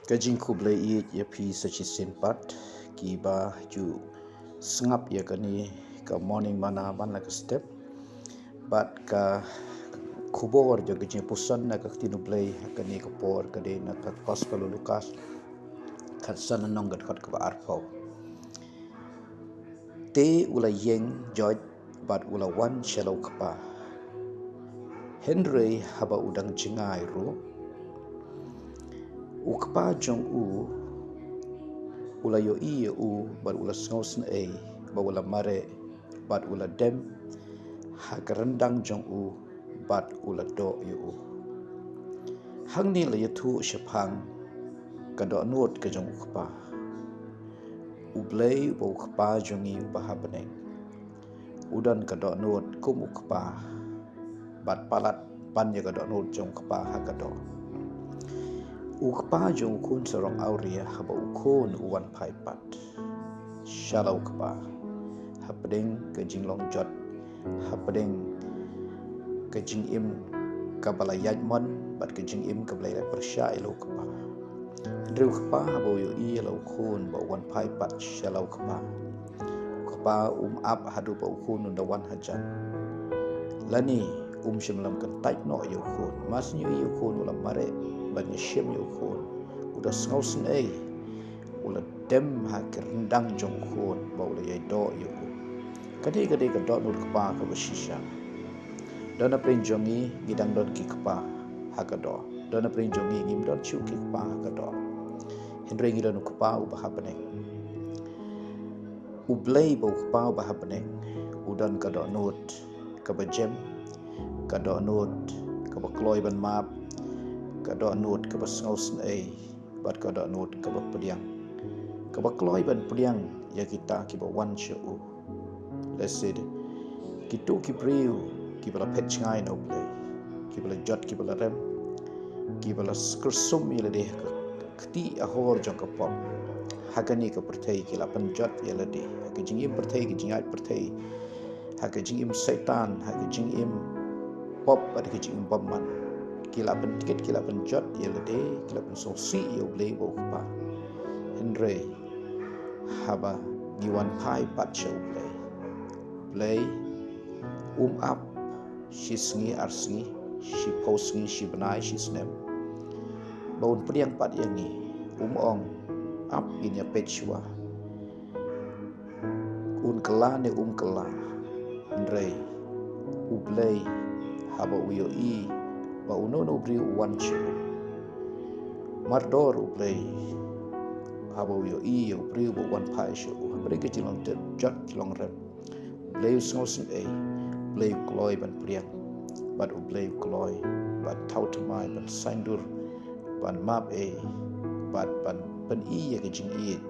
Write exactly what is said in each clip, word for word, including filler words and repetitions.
Ka jingkhublei ïa phi sa shisien pat kiba ju sngap ïa kane ka Morning Manna man la ka step. Bad ka khubor jong ka jingpuson na ka ktien U Blei ha kane ka por ka dei na ka Gospel u Lukas, khatsan lynnong, ka dkhot kaba arphew. Te u la ïeng joit bad u la wan sha la u kpa. Hynrei haba u dang jngai ruh, u kpa jong u u la ïohi ïa u bad u la sngewsynei ba u la mareh, bad u la dem ha ka ryndang jong u bad u la doh ïa u. Hangne la ïathuh shaphang ka dohnud ka jong u kpa. U Blei uba u kpa jong ngi uba ha bneng u don ka dohnud kum u kpa, bad palat ban ïa ka dohnud jong u kpa ha ka doh. U kpa jong u khun sarong awria haba u khun u wan phai pat sha la u kpa, hapdeng ka jinglong jot, hapdeng ka jingim kaba la ïaid mon bad ka jingim kaba la ïaid pyrshah ïa la u kpa. Hynrei u kpa haba u ïohi ïa la u khun ba u wan phai pat sha la u kpa, u kpa um ap haduh ba u khun un da wan hajan, lane um shym la kyntait noh ïa u khun. Mar shu ïohi ïa u khun u la mareh ban ïashem ïa u khun, u da sngewsynei, u la dem ha ka ryndang jong u khun ba u la ïai doh ïa u. Ka dei, ka dei ka dohnud kpa kaba shisha. Don napdeng jong ngi ngi dang don ki kpa ha ka doh. Don napdeng jong ngi ngim don shuh ki kpa ha ka doh. Hynrei ngi don u kpa uba ha bneng. U Blei ba u kpa uba ha bneng u don ka dohnud kaba jem, ka dohnud kaba kloi ban map, ka dohnud kaba sngewsynei, bad ka dohnud kaba pdiang, kaba kloi ban pdiang ïa kita kiba wan sha u. Lehse kito ki briew kiba la phet jngai na U Blei, kiba la jot, kiba la rem, kiba la kyrsum ïa lade ha ka kti ahor jong ka pop. Ha kane ka pyrthei ki la pynjot ïa lade ha ka jingim pyrthei, ka jingïaid pyrthei, ha ka jingim Soitan, ha ka jingim pop bad ka jingim bymman. Ki la pyndikit, ki la pynjot ïa lade, ki la pynsngewsih ïa U Blei ba u kpa. Hynrei haba ngi wan phai pat sha U Blei, U Blei um ap shi sngi, ar sngi, shiphew sngi, shi bnai, shi snem ba un pdiang pat ïa ngi. Um ong, ap, ngin ïa peit shuwa. Un kylla ne um kylla. Hynrei U Blei haba u ïohi ba uno uno u briew u wan sha u, mardor U Blei haba u ïohi ïa u briew ba u wan phai sha u, hapdeng ka jinglong jot, jinglong rem, U Blei u sngewsynei, U Blei u kloi ban pdiang, bad U Blei u kloi ban thaw thymmai, ban saiñdur, ban map ei, bad ban pyni ïa ka jingïeit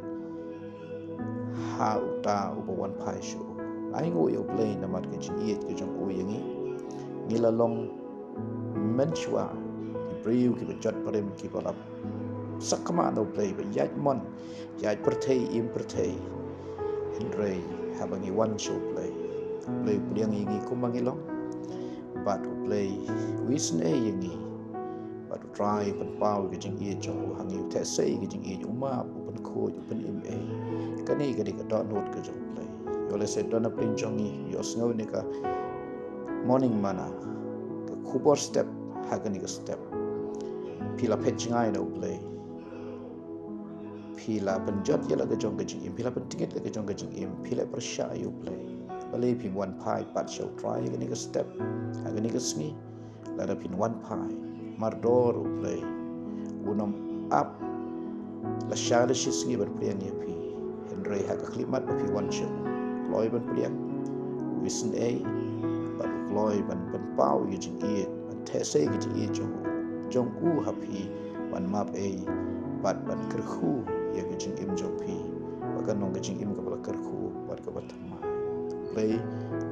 ha uta uba wan phai sha u. Ainguh ïa U Blei namar ka jingïeit ka jong u ïa ngi. Ngi la long mynshuwa ki briew kiba jot barim, kiba la sakma na U Blei, ba ïaid mon, ïaid pyrthei, im pyrthei. Hynrei haba ngi wan sha U Blei, U Blei u pdiang ïa ngi kumba ngi long. Bad U Blei u isynei ïa ngi. Bad U Trai u pynpaw ïa ka jingïeit jong u ha ngi, u theh sei ïa ka jingïeit, u map, u pynkhuid, u pynim ei. Kane ka dei ka dohnud ka jong U Blei. Ïoh lehse don napdeng jong ngi ïohsngew ïa kane ka Morning Manna, ka khubor step ha kane ka step. Phi la phet jngai na U Blei. Phi la pynjot ïa la ka jong ka jingim, phi la pyndikit la ka jong ka jingim, phi la pyrshah ïa U Blei. Balei phim wan phai pat sha U Trai ha kane ka step, ha kane ka sngi? Lada phin wan phai, mardor U Blei un ym ap lashai lashisngi ban pdiang ïa phi. Hynrei ha ka khyllipmat ba phi wan sha u, u kloi ban pdiang, u isynei, bad u kloi ban pynpaw ïa ka jingïeit, ban theh sei ïa ka jingïeit jong u, jong u ha phi, ban map ei, bad ban kyrkhu ïa ka jingim jong phi, ba kan long ka jingim kaba la kyrkhu bad kaba thymmai. U Blei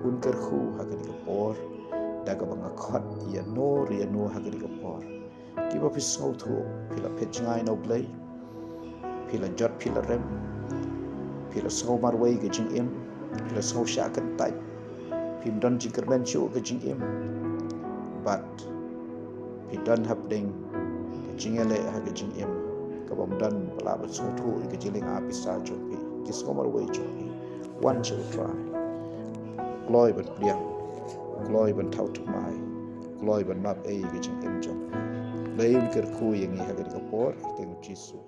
un kyrkhu ha kane ka por, da kaba nga khot ïano ïano ha kane ka por. Kiba phi sngewthuh phi la phet jngai na U Blei, phi la jot, phi la rem, phi la sngew marwei ka jingim, phi la sngew shah kyntait, phim don jingkyrmen shuh ka jingim, bad phi don hapdeng ka jingïaleh ha ka jingim ka bym don ba lah ban sngewthuh ïa ka jingleh ap pisa jong phi. Ki sngewmarwei jong phi, wan sha U Trai. Kloi ban pdiang, kloi ban thaw thymmai, kloi ban map ïa ka jingim jong phi. Lei un kyrkhu ïa ngi ha kane ka por, ha kyrteng U Jisu.